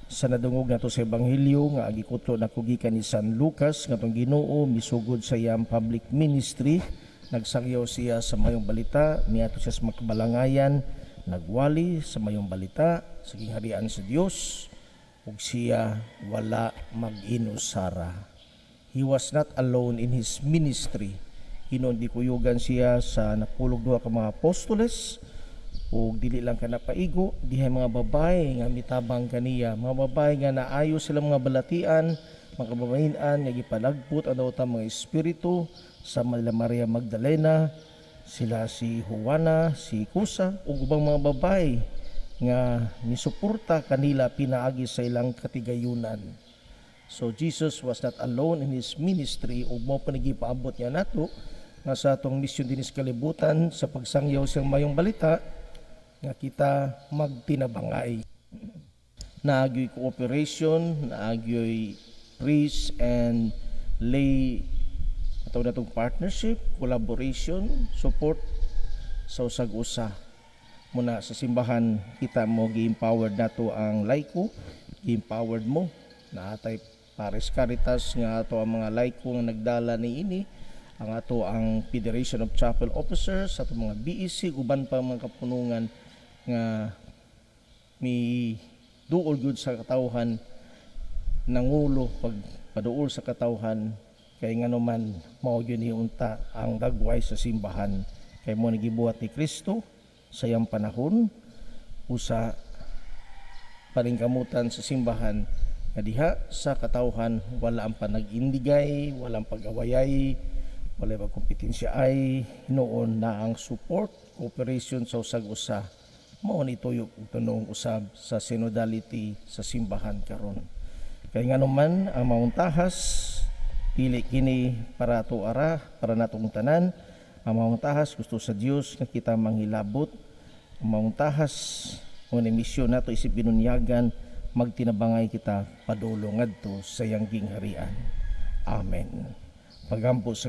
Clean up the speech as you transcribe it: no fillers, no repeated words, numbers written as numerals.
Sa nadungog nato sa Ebanghelyo nga gikutlo nako gikan ni San Lucas, nga atong Ginoo misugod sa iyang public ministry, nagsangyaw siya sa Mayong Balita, niadto siya sa mga kabalangayan, nagwali sa Mayong Balita sa gingharian sa Dios, ug siya wala mag-inusara. He was not alone in his ministry. Hinuon gikuyugan siya sa 12 ka mga apostoles, ug dili lang kana paigo, dihay mga babae nga mitabang kaniya, mga babae nga naayo sila mga balatian, mga kababayen-an nga gipalagpot ang dawatang mga espiritu, sa nila Maria Magdalena, sila si Juana, si Cusa, ug ubang mga babae nga misuporta kanila pinaagi sa ilang katigayunan. So Jesus was not alone in his ministry, ug mao pa ni gipaabot niya nato nga sa atong misyon dinhi sa kalibutan sa pagsangyaw sa Mayong Balita nga kita magtinabangay. Naa gyoy cooperation, naa gyoy priest and lay ato natong partnership, collaboration, support sa usag usa. Muna sa simbahan kita mo gi-empowered nato ang laiko, gi-empowered mo naatay Pares Caritas nga ato ang mga laiko nga nagdala niini, ang ato ang Federation of Chapel Officers, ato mga BEC, uban pa mga kapunungan nga mi duol gyud sa katawhan, nangulo pag paduol sa katawhan, kay ngano man mao gyud ni unta ang dagway sa simbahan, kay mao ni gibuhat ni Kristo sa iyang panahon, usa paningkamutan sa simbahan nga diha sa katawhan wala ang panag-indigay, wala ang pag-awayay, wala pagkompetensya ay hinuon na ang support, cooperation sa usag usa. Mao ni tuyo ug tunong usab sa synodality sa simbahan karon. Kay ngano man ang maong tahas dili kini para ato ara, para natong tanan. Ang maong tahas, gusto sa Dios nga kita manghilabot. Ang maong tahas o ni misyon nato isip binunyagan, magtinabangay kita padulong ngadto sa iyang gingharian. Amen. Pagampo sa